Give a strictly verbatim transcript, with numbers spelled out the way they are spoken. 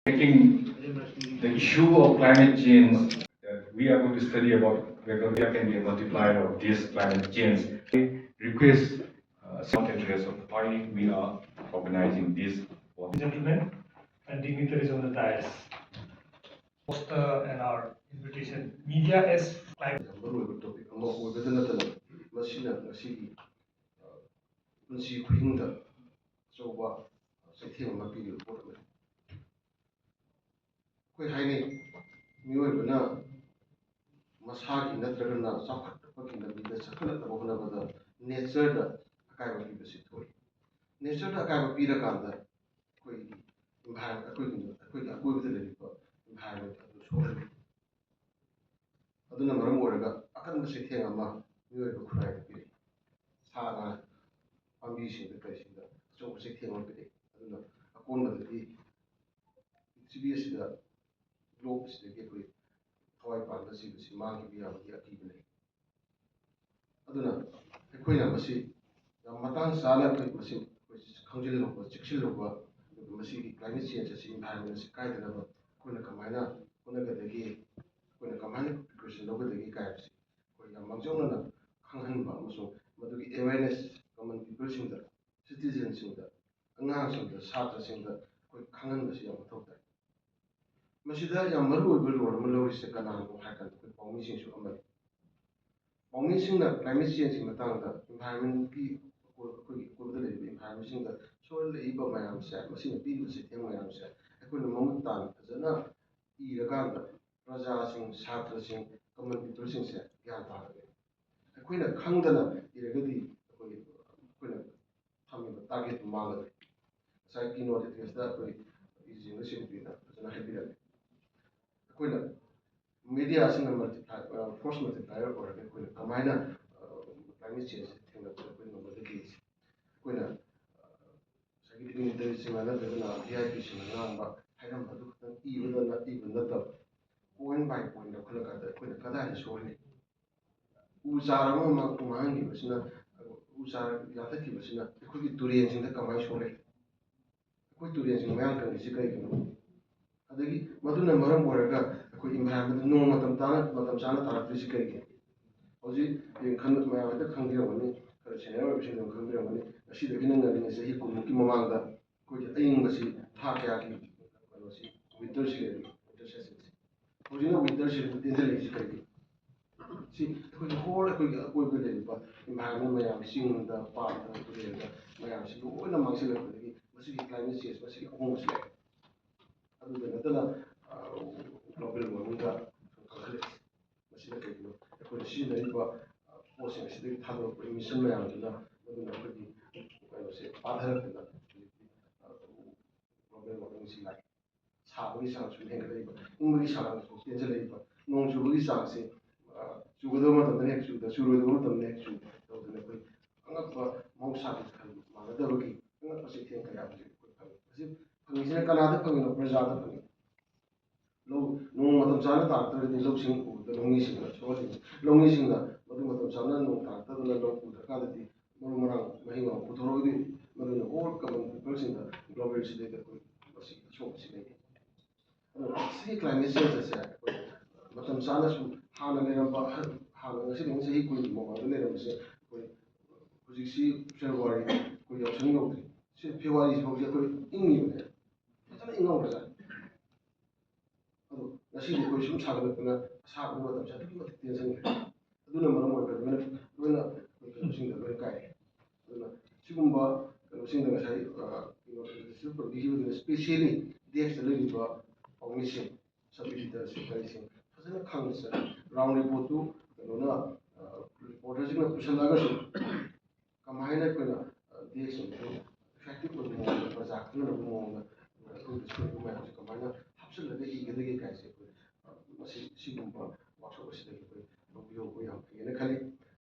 Taking the issue of climate change, that we are going to study about whether there can be a multiplier of this climate change. Request uh, some interest of the party, we are organizing this. Gentlemen and dignitaries on the dais, poster and our invitation, media as climate. ꯌꯥꯝ ꯃꯔꯨꯑꯣꯏꯕ topic ꯑꯃ ꯑꯣꯏꯕꯗ ꯅꯠꯇꯅ, ꯃꯁꯤꯅ ꯉꯁꯤꯒꯤ ꯄꯨꯟꯁꯤ ꯈꯨꯍꯤꯡꯗ ꯑꯆꯧꯕ ꯆꯩꯊꯦꯡ ꯑꯃ ꯄꯤꯔꯤꯕ ꯄꯣꯠ ꯑꯃꯅꯤ꯫ ꯑꯩꯈꯣꯏ ꯍꯥꯏꯅꯩ, ꯃꯤꯑꯣꯏꯕꯅ ꯃꯁꯥꯒꯤ ꯅꯠꯇ꯭ꯔꯒꯅ ꯆꯥꯎꯈꯠꯄꯒꯤ ꯂꯝꯕꯤꯗ ꯆꯠꯈꯠꯂꯛꯅꯕ ꯍꯣꯠꯅꯕꯗ ꯅꯦꯆꯔꯗ ꯑꯀꯥꯏꯕ ꯄꯤꯕꯁꯤ ꯊꯣꯛꯏ꯫ ꯅꯦꯆꯔꯗ ꯑꯀꯥꯏꯕ ꯄꯤꯔꯀꯥꯟꯗ ꯑꯩꯈꯣꯏꯒꯤ ꯏꯟꯚꯥꯏꯔꯣꯟ ꯑꯩꯈꯣꯏꯒꯤ ꯑꯩꯈꯣꯏꯒꯤ ꯑꯀꯣꯏꯕꯗ ꯂꯩꯔꯤꯕ ꯏꯟꯚꯥꯏꯔꯣꯟꯃꯦꯟ ꯑꯗꯨ ꯁꯣꯛꯍꯜꯂꯤ꯫ ꯑꯗꯨꯅ ꯃꯔꯝ ꯑꯣꯏꯔꯒ ꯑꯀꯟꯕ ꯆꯩꯊꯦꯡ ꯑꯃ ꯃꯤꯑꯣꯏꯕ ꯈꯨꯟꯅꯥꯏꯗ ꯄꯤꯔꯤ꯫ ꯁꯥ ꯉꯥ, ꯄꯥꯝꯕꯤꯁꯤꯡꯗ ꯀꯔꯤꯁꯤꯡꯗ ꯑꯆꯧꯕ ꯆꯩꯊꯦꯡ ꯑꯃ ꯄꯤꯔꯤ꯫ ꯑꯗꯨꯅ ꯑꯀꯣꯟꯕꯗꯗꯤ ꯄ꯭ꯔꯤꯊꯤꯕꯤ ꯑꯁꯤꯗ, ꯒ꯭ꯂꯣꯕ ꯑꯁꯤꯗꯒꯤ ꯑꯩꯈꯣꯏ ꯊꯋꯥꯏ ꯄꯥꯟꯕ ꯖꯤꯕꯁꯤ ꯃꯥꯡꯈꯤꯕ ꯌꯥꯕꯒꯤ ꯑꯀꯤꯕ ꯂꯩ꯫ ꯑꯗꯨꯅ ꯑꯩꯈꯣꯏꯅ ꯃꯁꯤ ꯌꯥꯝ ꯃꯇꯥꯡ ꯆꯥꯅ ꯑꯩꯈꯣꯏ ꯃꯁꯤ ꯑꯩꯈꯣꯏ ꯈꯪꯖꯤꯜꯍꯧꯕ, ꯆꯦꯛꯁꯤꯜꯍꯧꯕ, ꯑꯗꯨꯒ ꯃꯁꯤꯒꯤ ꯀ꯭ꯂꯥꯏꯃꯦꯠ ꯆꯦꯟꯖ ꯑꯁꯤ, ꯏꯟꯚꯥꯏꯔꯣꯟꯃꯦꯟ ꯑꯁꯤ ꯀꯥꯏꯗꯅꯕ ꯑꯩꯈꯣꯏꯅ ꯀꯃꯥꯏꯅ ꯍꯣꯠꯅꯒꯗꯒꯦ, ꯑꯩꯈꯣꯏꯅ ꯀꯃꯥꯏꯅ ꯄ꯭ꯔꯤꯀꯣꯁꯟ ꯂꯧꯒꯗꯒꯦ ꯀꯥꯏꯕꯁꯤ ꯑꯩꯈꯣꯏ ꯌꯥꯝ ꯃꯥꯡꯖꯧꯅꯅ ꯈꯪꯍꯟꯕ ꯑꯃꯁꯨꯡ ꯃꯗꯨꯒꯤ ꯑꯦꯋꯦꯔꯅꯦꯁ ꯀꯃꯟ ꯄꯤꯄꯜꯁꯤꯡꯗ, ꯁꯤꯇꯤꯖꯟꯁꯤꯡꯗ, ꯑꯉꯥꯡꯁꯤꯡꯗ, ꯁꯥꯇ꯭ꯔꯁꯤꯡꯗ ꯑꯩꯈꯣꯏ ꯈꯪꯍꯟꯕꯁꯤ ꯌꯥꯝ ꯃꯊꯧ ꯇꯥꯏ꯫ ꯃꯁꯤꯗ ꯌꯥꯝ ꯃꯔꯨ ꯑꯣꯏꯕ ꯔꯣꯜ ꯑꯃ ꯂꯧꯔꯤꯁꯦ ꯀꯅꯥꯅꯣ ꯍꯥꯏ ꯀꯥꯟꯗ ꯑꯩꯈꯣꯏ ꯄꯥꯎꯃꯤꯁꯤꯡꯁꯨ ꯑꯃꯅꯤ꯫ ꯄꯥꯎꯃꯤꯁꯤꯡꯅ ꯀ꯭ꯂꯥꯏꯃꯦꯠ ꯆꯦꯟꯖꯀꯤ ꯃꯇꯥꯡꯗ, ꯏꯟꯚꯥꯏꯔꯣꯟꯃꯦꯟꯀꯤ ꯑꯀꯣꯏ-, ꯑꯩꯈꯣꯏꯒꯤ ꯑꯀꯣꯏꯕꯗ ꯂꯩꯔꯤꯕ ꯏꯟꯚꯥꯏꯔꯣꯟꯃꯦꯟꯁꯤꯡꯗ ꯁꯣꯛꯍꯜꯂꯛꯏꯕ ꯃꯌꯥꯝꯁꯦ, ꯃꯁꯤꯅ ꯄꯤꯔꯤꯕ ꯆꯩꯊꯦꯡ ꯃꯌꯥꯝꯁꯦ ꯑꯩꯈꯣꯏꯅ ꯃꯃꯨꯠ ꯇꯥꯅ ꯐꯖꯅ ꯏꯔꯀꯥꯟꯗ ꯄ꯭ꯔꯖꯥꯁꯤꯡ, ꯁꯥꯇ꯭ꯔꯁꯤꯡ, ꯀꯃꯟ ꯄꯤꯄꯜꯁꯤꯡꯁꯦ ꯒ꯭ꯌꯥꯟ ꯇꯥꯔꯒꯗꯤ, ꯑꯩꯈꯣꯏꯅ ꯈꯪꯗꯅ ꯏꯔꯒꯗꯤ ꯑꯩꯈꯣꯏ, ꯑꯩꯈꯣꯏꯅ ꯊꯝꯃꯤꯕ ꯇꯥꯔꯒꯦꯠꯇꯨ ꯃꯥꯡꯒꯗ꯭ꯔꯦ꯫ ꯉꯁꯥꯏ ꯀꯤꯅꯣꯠ ꯑꯦꯗ꯭ꯔꯦꯁꯇ ꯑꯩꯈꯣꯏ ꯏꯖꯤꯡꯗ ꯁꯤꯟꯕꯤꯅ ꯐꯖꯅ ꯍꯥꯏꯕꯤꯔꯝꯃꯤ꯫ ꯑꯩꯈꯣꯏꯅ ꯃꯦꯗꯤꯌꯥꯁꯤꯅ ꯃꯜꯇꯤꯄ꯭ꯂꯥꯏ, ꯐꯣꯔꯁ ꯃꯜꯇꯤꯄ꯭ꯂꯥꯏꯌꯔ ꯑꯣꯏꯔꯒ ꯑꯩꯈꯣꯏꯅ ꯀꯃꯥꯏꯅ ꯀ꯭ꯂꯥꯏꯃꯦꯠ ꯆꯦꯟꯖ ꯊꯦꯡꯅꯕꯗ ꯑꯩꯈꯣꯏ ꯉꯝꯒꯗꯒꯦ? ꯑꯩꯈꯣꯏꯅ ꯉꯁꯥꯏꯒꯤ ꯗꯤꯒꯅꯤꯇꯔꯤꯁꯤꯡꯅ ꯅꯠꯇ꯭ꯔꯒꯅ ꯚꯤ ꯑꯥꯏ ꯄꯤꯁꯤꯡꯅ ꯉꯥꯡꯕ, ꯍꯥꯏꯔꯝꯕ ꯑꯗꯨ ꯈꯛꯇꯪ ꯏꯕꯗ ꯅꯠ-, ꯏꯕ ꯅꯠꯇꯕ, ꯄꯣꯏꯟ ꯕꯥꯏ ꯄꯣꯏꯟ ꯂꯧꯈꯠꯂꯀꯥꯟꯗ ꯑꯩꯈꯣꯏꯅ ꯀꯗꯥꯏꯗ ꯁꯣꯏꯔꯤ? ꯎ ꯆꯥꯔ ꯑꯃ ꯃꯥꯡ-, ꯃꯥꯡꯍꯟꯈꯤꯕꯁꯤꯅ, ꯎ ꯆꯥꯔ ꯌꯥꯟꯊꯠꯈꯤꯕꯁꯤꯅ ꯑꯩꯈꯣꯏꯒꯤ ꯇꯨꯔꯦꯟꯁꯤꯡꯗ ꯀꯃꯥꯏꯅ ꯁꯣꯛꯂꯛꯏ? ꯑꯩꯈꯣꯏ ꯇꯨꯔꯦꯟꯁꯤꯡ ꯃꯌꯥꯡ ꯀꯪꯉꯤꯁꯤ ꯀꯔꯤꯒꯤꯅꯣ? ꯑꯗꯒꯤ ꯃꯗꯨꯅ ꯃꯔꯝ ꯑꯣꯏꯔꯒ ꯑꯩꯈꯣꯏ environment ꯅꯣꯡ ꯃꯇꯝ ꯆꯥꯅ ꯃꯇꯝ ꯆꯥꯅ ꯇꯥꯔꯛꯇ꯭ꯔꯤꯁꯤ ꯀꯩꯒꯤꯅꯣ? ꯍꯧꯖꯤꯛ ꯌꯦꯡ-, ꯈꯟ-, ꯃꯌꯥꯝ ꯍꯦꯛꯇ ꯈꯪꯕꯤꯔꯝꯒꯅꯤ, ꯈꯔ senior ꯑꯣꯏꯕꯁꯤꯡꯅ ꯑꯗꯨꯝ ꯈꯪꯕꯤꯔꯝꯒꯅꯤ꯫ ꯉꯁꯤꯗꯒꯤ ꯅꯪꯅ ꯆꯍꯤ ꯀꯨꯟꯃꯨꯛꯀꯤ ꯃꯃꯥꯡꯗ ꯑꯩꯈꯣꯏꯒꯤ ꯑꯏꯪꯕꯁꯤ ꯊꯥ ꯀꯌꯥꯒꯤ ꯀꯩꯅꯣꯁꯤ, winter ꯁꯤ ꯂꯩꯔꯝꯃꯤ, winter season ꯁꯤ꯫ ꯍꯧꯖꯤꯛꯅ winter season ꯇꯦꯟꯁꯤꯜꯂꯛꯏꯁꯤ ꯀꯩꯒꯤꯅꯣ? ꯁꯤ ꯑꯩꯈꯣꯏꯒꯤ whole ꯑꯩꯈꯣꯏꯒꯤ ꯑꯀꯣꯏꯕꯗ ꯂꯩꯔꯤꯕ environment ꯃꯌꯥꯝ, ꯆꯤꯡꯗ, ꯄꯥꯠꯇ, ꯇꯨꯔꯦꯜꯗ ꯃꯌꯥꯝꯁꯤ ꯂꯣꯏꯅ ꯃꯥꯡꯁꯤꯜꯂꯛꯄꯗꯒꯤ ꯃꯁꯤꯒꯤ climate change, ꯃꯁꯤꯒꯤ ꯑꯍꯣꯡꯕꯁꯤ ꯂꯥꯛꯑꯦ꯫ ꯑꯗꯨꯗ ꯅꯠꯇꯅ, ꯑ, global warming ꯀꯥꯡꯈꯠꯂꯛꯏ꯫ ꯃꯁꯤꯅ ꯀꯩꯒꯤꯅꯣ? ꯑꯩꯈꯣꯏꯅ ꯁꯤꯖꯤꯟꯅꯔꯤꯕ, ꯑ, ꯄꯣꯠꯁꯤꯡ ꯑꯁꯤꯗꯒꯤ ꯊꯥꯗꯣꯔꯛꯄ emission ꯃꯌꯥꯝꯗꯨꯅ, ꯃꯗꯨꯅ ꯑꯩꯈꯣꯏꯒꯤ ꯀꯩꯅꯣꯁꯦ ꯄꯥꯊꯔꯛꯇꯅ ꯍꯧꯖꯤꯛꯇꯤ, ꯑ, global warming ꯁꯤ ꯂꯥꯛꯑꯦ꯫ ꯁꯥꯕꯒꯤ ꯆꯥꯡꯁꯨ ꯍꯦꯟꯒꯠꯂꯛꯏꯕ, ꯏꯪꯕꯒꯤ ꯆꯥꯡꯁꯨ ꯇꯦꯟꯁꯤꯜꯂꯛꯏꯕ, ꯅꯣꯡ ꯆꯨꯕꯒꯤ ꯆꯥꯡꯁꯦ, ꯑ, ꯆꯨꯒꯗꯕ ꯃꯇꯝꯗꯅ ꯍꯦꯛ ꯆꯨꯗ, ꯆꯨꯔꯣꯏꯗꯕ ꯃꯇꯝꯗꯅ ꯍꯦꯛ ꯆꯨ ꯇꯧꯗꯅ ꯑꯩꯈꯣꯏ ꯑꯉꯛꯄ ꯃꯍꯧꯁꯥꯒꯤ ꯈꯜ ꯃꯥꯟꯅꯗꯕꯒꯤ ꯑꯉꯛꯄ ꯆꯩꯊꯦꯡ ꯀꯌꯥ ꯍꯧꯖꯤꯛ ꯑꯩꯈꯣꯏ ꯐꯪꯉꯤ꯫ ꯃꯁꯤ ꯐꯪꯉꯤꯁꯤꯅ ꯀꯅꯥꯗ ꯐꯪꯉꯤꯅꯣ? ꯄ꯭ꯔꯖꯥꯗ ꯐꯪꯉꯤ꯫ ꯂꯧ ꯅꯣꯡ ꯃꯇꯝ ꯆꯥꯅ ꯇꯥꯔꯛꯇ꯭ꯔꯒꯗꯤ ꯂꯧꯁꯤꯡ ꯎꯕꯗ ꯂꯧꯃꯤꯁꯤꯡꯅ ꯁꯣꯛꯍꯜꯂꯤꯅꯤ꯫ ꯂꯧꯃꯤꯁꯤꯡꯅ ꯃꯗꯨ ꯃꯇꯝ ꯆꯥꯅ ꯅꯣꯡ ꯇꯥꯔꯛꯇꯗꯅ ꯂꯧ ꯎꯗ꯭ꯔꯀꯥꯟꯗꯗꯤ ꯃꯔꯨ ꯃꯔꯥꯡ ꯃꯍꯩ ꯃꯔꯣꯡ ꯄꯨꯊꯣꯔꯛꯑꯣꯏꯗꯣꯏꯅꯤ꯫ ꯃꯗꯨꯅ all common peopleꯁꯤꯡꯗ global ꯁꯤꯗꯩꯗ ꯑꯩꯈꯣꯏ ꯃꯁꯤ ꯑꯁꯣꯛꯄꯁꯤ ꯂꯩ꯫ ꯑꯗꯨꯅ ꯁꯤꯒꯤ climate change ꯑꯁꯦ ꯑꯩꯈꯣꯏ ꯃꯇꯝ ꯆꯥꯅꯁꯨ ꯍꯥꯟꯅ ꯂꯩꯔꯝꯕ ꯑꯍꯜ, ꯍꯥꯟꯅ ꯉꯁꯤꯗꯒꯤ ꯆꯍꯤ ꯀꯨꯟꯒꯤ ꯃꯃꯥꯡꯗ ꯂꯩꯔꯝꯕꯁꯦ ꯑꯩꯈꯣꯏ ꯍꯧꯖꯤꯛꯁꯤ February ꯑꯩꯈꯣꯏ ꯌꯥꯎꯁꯪ ꯌꯧꯗ꯭ꯔꯤ꯫ ꯁꯤ February ꯐꯥꯎꯁꯦ ꯑꯩꯈꯣꯏ ꯏꯪꯉꯤꯕꯅꯦ, ꯐꯖꯅ ꯏꯪꯍꯧꯔꯖꯥꯠꯅꯤ꯫ ꯑꯗꯣ ꯉꯁꯤꯗꯤ ꯑꯩꯈꯣꯏ ꯁꯨꯝ ꯁꯥꯒꯠꯂꯛꯇꯅ ꯑꯁꯥꯕꯒꯤ ꯃꯇꯝꯁꯦ ꯑꯗꯨꯛꯀꯤ ꯃꯇꯤꯛ ꯇꯦꯟꯁꯤꯟꯈ꯭ꯔꯦ꯫ ꯑꯗꯨꯅ ꯃꯔꯝ ꯑꯣꯏꯔꯒ ꯂꯣꯏꯅ, ꯂꯣꯏꯅ ꯑꯩꯈꯣꯏ ꯀꯩꯅꯣꯁꯤꯡꯗ ꯂꯣꯏꯅ ꯀꯥꯏꯔꯦ꯫ ꯑꯗꯨꯅ ꯁꯤꯒꯨꯝꯕ ꯀꯩꯅꯣꯁꯤꯡꯗ ꯉꯁꯥꯏ, ꯑ, ꯀꯩꯅꯣ, ꯄꯟꯕꯤꯈꯤꯕꯗꯨꯅ specially ꯗꯦꯁꯇ ꯂꯩꯔꯤꯕ ꯄꯥꯎꯃꯤꯁꯤꯡ, sub editor, secretary ꯁꯤꯡ ꯐꯖꯅ ꯈꯪꯅ ꯆꯠꯂꯤ꯫ Round report ꯇꯨ ꯀꯩꯅꯣꯅ, ꯑ, reporter ꯁꯤꯡꯅ ꯄꯨꯁꯜꯂꯛꯑꯒꯁꯨ ꯀꯃꯥꯏꯅ ꯑꯩꯈꯣꯏꯅ, ꯑ, ꯗꯦꯁ ꯑꯃꯁꯨ effective ꯑꯣꯏꯕ ꯃꯑꯣꯡꯗ, ꯄ꯭ꯔꯖꯥ ꯈꯪꯅꯅꯕ ꯃꯑꯣꯡꯗ, ꯑ, ꯑꯩꯈꯣꯏꯒꯤ ꯁꯣꯏꯕ ꯃꯌꯥꯝꯁꯦ ꯀꯃꯥꯏꯅ ꯍꯥꯞꯆꯤꯜꯂꯒ ꯏꯒꯗꯒꯦ ꯀꯥꯏꯁꯦ